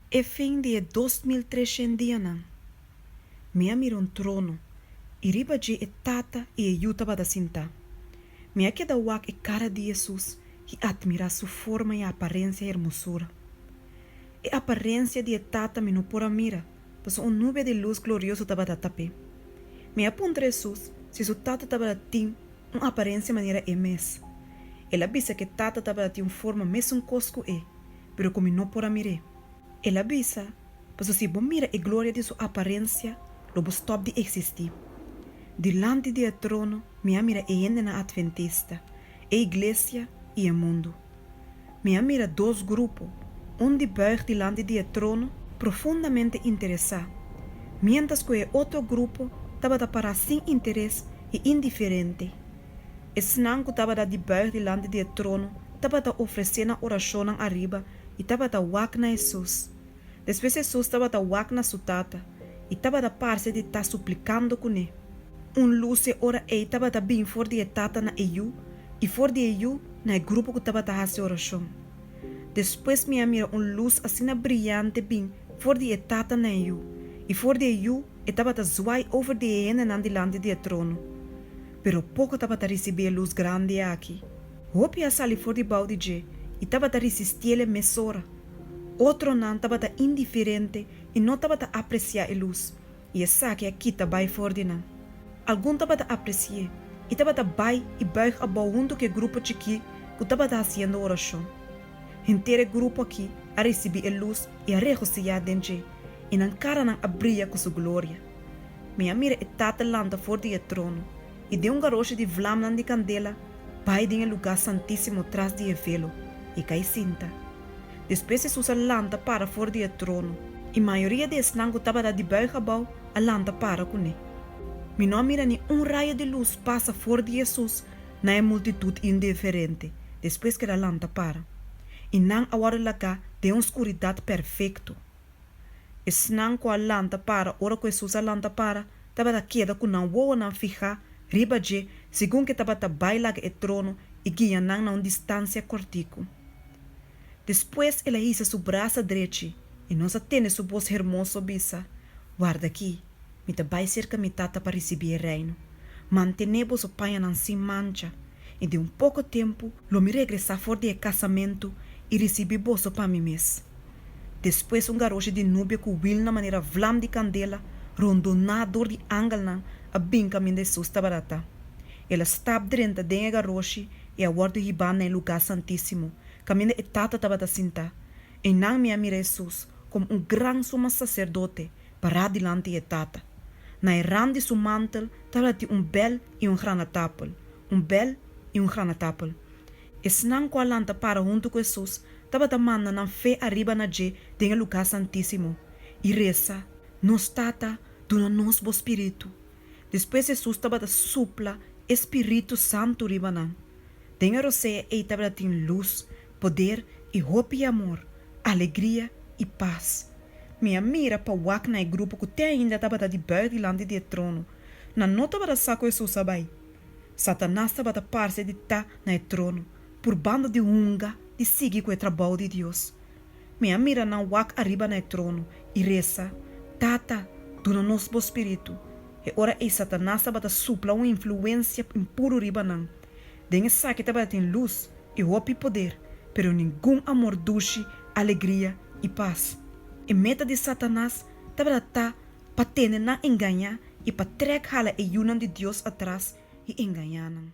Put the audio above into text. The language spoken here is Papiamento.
E fin di e 2300 dianan. Mi a mira un trono, i riba dje e Tata i e Yu tabata sintá. Mi a keda wak e kara di Hesus i atmirá su forma i aparensia i hermosura. E aparensia di e Tata mi no por a mira, pasobra un nubia di lus glorioso tabata tap'é. Mi a puntra Hesus si su Tata tabata tin un aparensia manera e mes. El a bisa ku e Tata tabata tin un forma mesun kos ku e, pero ku mi no por a mir'é. El a bisa, Pasobra si bo mira e gloria di su aparensia, lo bo stòp di eksistí. Dilanti di e trono mi a mira e hendenan atventista, e iglesia i e mundu. Mi a mira dos grupo, un di bùig dilanti di e trono, profundamente interesá, miéntras ku e otro grupo tabata pará sin interes i indiferente. Esnan ku tabata di bùig dilanti di e trono tabata ofresé nan orashonnan ariba i tabata wak na Hesus. Despues Hesus tabata wak na su Tata i tabata parse di ta suplikando kuné. Un lus e ora ei tabata bin for di e Tata na e Yu i for di e Yu na e grupo ku tabata hasi orashon. Despues mi a mira un lus asina briante bin for di e Tata na e Yu, i for di e Yu e tabata zwai over di e hendenan dilanti di e trono. Pero poko tabata risibí e lus grandi aki. Hopi a sali for di bou di dje i tabata risistiel e mesora. Otronan tabata indiferente i no tabata apresiá e lus, i esaki a kita bai for di nan. Algun tabata apresi'é i tabata bai i buig abou huntu ku e grupo chikí ku tabata hasiendo orashon. Henter e grupo akí a risibí e lus i a regosihá den dje, i nan karanan a bria ku su gloria. Mi a mira e Tata lanta for di e trono, i den un garoshi di vlamnan di kandela bai den e lugá santísimo tras di e velo, i kai sinta. Despues Hesus a lanta para for di e trono, i mayoria di esnan ku tabata di buig abou a lanta para kuné. Mi no a mira ni un rayo di lus pasa for di Hesus na e multitut indiferente despues ku el a lanta para, i nan a wòrdu lagá den un skuridat perfekto. Esnan ku a lanta para ora ku Hesus a lanta para tabata keda ku nan wowonan fihá riba dje segun ku e tabata bai laga e trono i guia nan na un distansia kòrtiku. Despues el a hisa su brasa drechi i nos a tende su bos hermoso bisa, Warda aki, mi ta bai serka mi Tata pa risibí e Reino. Mantené boso pañanan sin mancha, i den un poko tempu lo mi regresá for di e kasamentu i risibí boso pa mi mes. Despues un garoshi di nubia ku wilnan manera vlam di kandela, rondoná dor di angelnan, a bin kaminda Hesus tabata ta. El a stap drenta den e garoshi i a wòrdu hibá na e lugá santísimo, kaminda e Tata tabata sintá. Einan mi a mira Hesus komo un gran suma saserdote pará dilanti e Tata. Na e rand di su mantel tabatin un bèl i un granatapel, un bèl i un granatapel. Esnan ku a lanta para huntu ku Hesus tabata manda nan fe ariba na dje den e lugá santísimo i resa, Nos Tata, duna nos bo spiritu. Despues Hesus tabata supla e spiritu santu riba nan. Den e rosea ei tabata tin lus, poder i hopi amor, alegria i pas. Mi a mira pa wak na e grupo ku te ainda tabata di bùig dilanti di e trono. Nan no tabata sa ku Hesus a bai. Satanas tabata parse di ta na e trono, purbando di hunga di sigui ku e trabou di Dios. Mi a mira nan wak ariba na e trono i resa, Tata, duna nos bo spiritu. E ora ei Satanas tabata supla un influensia impuru riba nan. Den esaki tabatin lus i hopi poder, pero ningun amor dushi, alegria i pas. E meta di Satanas tabata ta pa tene nan engañá i pa trèk hala e yunan di Dios atras i engañá nan.